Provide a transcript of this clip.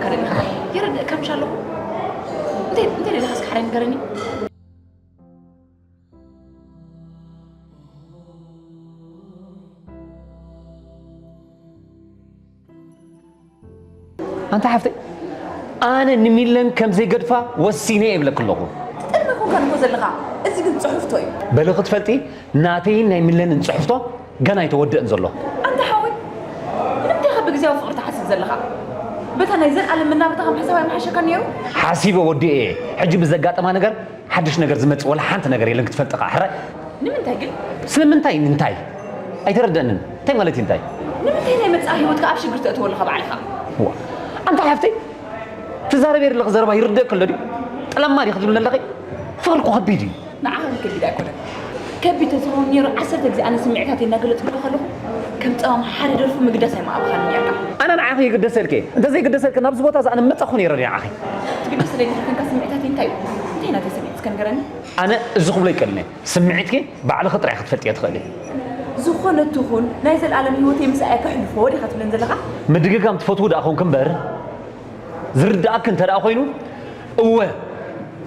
ከረኒ ይረድእ ከምሻ ኣለኹ። እንታይ እንታይ ደለኻ እስኪ ሓደ ንገረኒ። ኣንታ ሓፍተይ፣ ኣነ ንሚለን ከም ዘይገድፋ ወሲነ እየ እብለኪ ኣለኹ። ትጠልመ ኮንካ ንኮ ዘለኻ፣ እዚ ግን ጽሑፍቶ እዩ። በሊ ክትፈልጢ፣ ናተይን ናይ ሚለንን ጽሑፍቶ ገና ኣይተወድእን ዘሎ። ኣንታ ሓወይ፣ ንምንታይ ካብ ብግዜያዊ ፍቕሪ ትሓስብ ዘለኻ? በታ ናይ ዘልኣለም መናብርትኻ ምሕሳብ ኣይምሓሸካን ነይሩ? ሓሲበ ወዲኤ እየ። ሕጂ ብዘጋጠማ ነገር ሓድሽ ነገር ዝመጽእ ወላ ሓንቲ ነገር የለን ክትፈልጢ ኸኣ ሕራይ። ንምንታይ ግን? ስለምንታይ እንታይ? ኣይተረደእንን። እንታይ ማለት እዩ እንታይ? ንምንታይ ናይ መጻኢ ህይወትካ ኣብ ሽግር ተእትዎ ኣለኻ ባዕልኻ? ዋ፣ ኣንታ ሓፍተይ፣ ትዛረብ የርለኺ ዘረባ ይርደእ ከሎ ድዩ? ጠለማ ዲኺ ትብል ዘለኺ? ፍቕሪ እኮ ከቢድ እዩ። ንዓኻ ግን ከቢድ ኣይኮነን። ከቢድ ተዝኸውን ነይሩ ዓሰርተ ግዜ ኣነ ስምዒታተይ እናገለጽኩልካ ከለኹ ከም ጸማም ሓደ ደርፊ ምግዳስ ኣይምኣበኻን ነይርካ። ኣነ ንዓኺ ይግደሰልኪ። እንተዘይግደሰልኪ ናብዚ ቦታ እዚ ኣነ ምመጻኹ ነይረ ንዓኺ። ትግደሰለይ እንተኾንካ ስምዒታተይ እንታይ እዩ? እንታይ ናተይ ስምዒት እስከ ንገረኒ? ኣነ እዚ ክብሎ ይቀልኒ። ስምዒትኪ ባዕልኺ ጥራይ ክትፈልጥዮ ትኽእሊ። ዝኾነ ትኹን ናይ ዘልኣለም ህይወተይ ምሳኣ ከሕልፎ ዲኻ ትብለን ዘለኻ? ምድግጋም ትፈትዉ ደኣ ኾንኪ እምበር፣ ዝርድኣኪ እንተ ደኣ ኮይኑ፣ እወ፣